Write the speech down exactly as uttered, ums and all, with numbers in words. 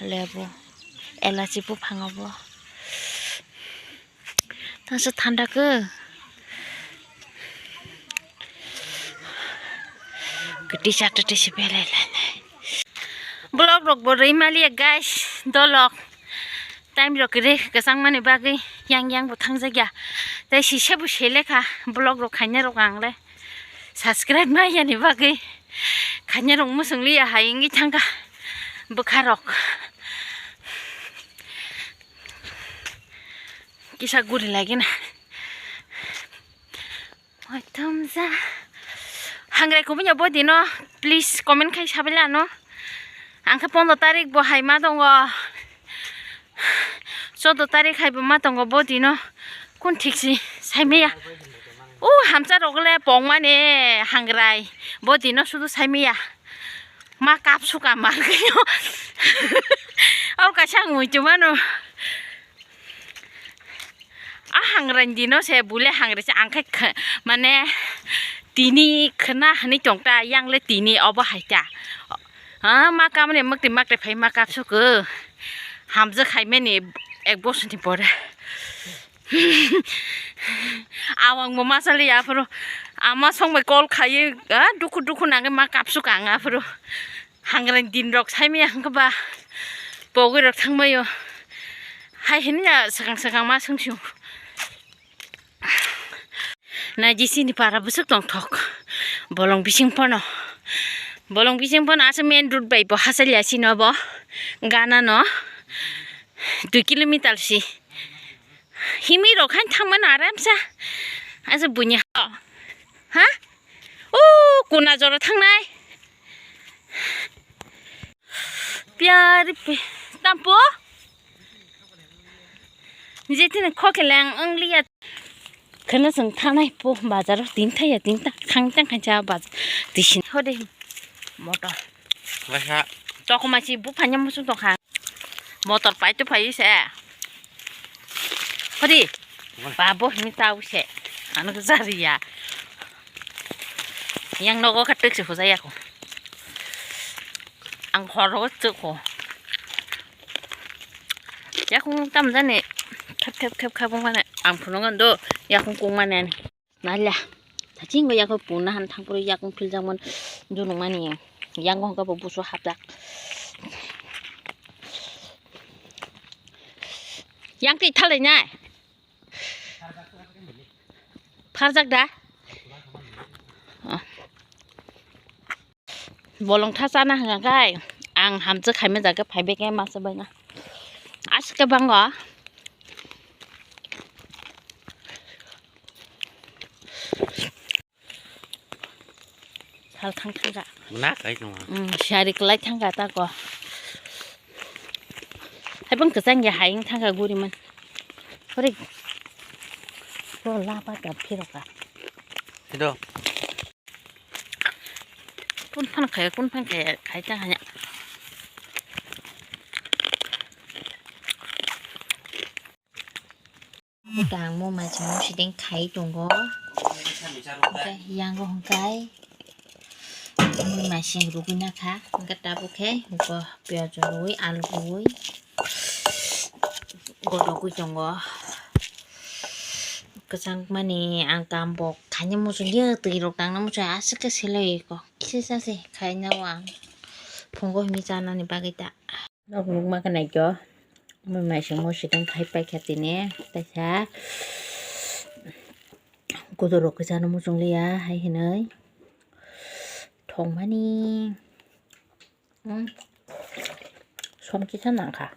Lebu, elachi buphang obo. Tangsa thanda khe. Kwtwi chatwtwi se belai lainai. Vlog rok bo rwi maliya guys, dolok. Time rok kwrwi kwchangmani bagwi yang yang bo thangjakya. Tei sise bo selekha vlog rok khainai rok ang le. Subscribe ma yani bagwi khainai rok muchung liya hai wngwi thangkha bwkha rok. Kisa guri lagi na. Oitomja. Hangrai kubui ya bo dino, please comment khai sabai lano. Ang khe pondro tarik bo hai ma tongo. Choudo tarik hai bo ma tongo bo dino. Kun thik si sai maya. O hamcha rok le pong mani hangrai. Bo dino sudu sai maya. Ma kap suka mar khe. Au kaisa ang muitu mano. A hangrai dino se bule hangrai se ang khe kh-, mane tini khna hwnwi tong ta, yang le tini obo hai ta. Ah, ma kamani makti makti phai ma kap suku. Hamjak hai mani ek bosor ni pore. Awang bo ma sali aphuru. Ama song bai call khayi, ah, dukhu dukhu nangwi ma kap suka ang aphuru. Hangrai din rok sai maya hwnkhe ba pogwi rok thang maio. Hai hini ya swkang swkang ma swng sio. Na jisi ni para bwswk tong thok. Bolong bising pono. Bolong bising pono asa main road bai bo hachal ya sino bo. Gana no. Dui kilometer si. Himwi rok hain thang mano aram sa. Asa bunya. Ha? O kuna jora thang nai. Pyari pe-, tampo? Nijeti na khoke lang ang liya. Khana sang thanai po bazar tin thaya tin ta khang tang khan cha bazar tisin hode motor. Wasa. Toko machi bu phanya musung tokha. Motor pai to phai se. Hodi. Babo hini tau se. Ano jariya. Yang nogo ka tek se hojaya ko. Ang horo chuk ko. Yakung tam jani. Khap khap khap khap mane. Ang phunung do. Yakung kung mane ani. Nala. Tachingo yakung puna han thang puro yakung phil jang man. Dunung mani. Yang gong ka bo busu hapjak. Yang ti thalai nai. Pharjak da? Oh. Bolong tha chana hwnka khe ang hamjak khaima jaga phaibai khe masa baina. Aske bango. Sal thang thang ka. Na kai tong. Hmm, sari kelai thang ka ta ko. Hai bang kesang ya hai thang ka guri man. Hore. Ko la pa ka phiro ka. Hido. Kun phan khai, kun phan khai, khai ta hanya. Tangmo mai chwng sideng khai tongo. Hwnkhe yango hwnkhe mui mai seng rugwi nakha. Hwnkhe tabuk khe huko piyaj rwi, alu rwi, godogwi tongo. Kwchangmani ang kam bo khaina muchungya, twi rok tangna muchungya, aswk khe selai kok kisa se khaina o ang phungo himwi chanani bagwi ta. Nok nukma khe naikhe o. Mui mai sengmo sideng khai paikha tini. Kaisa kudur rok kisa no muchung liya hai hinui. Thongmani. Hmm. Som kisa nangkha.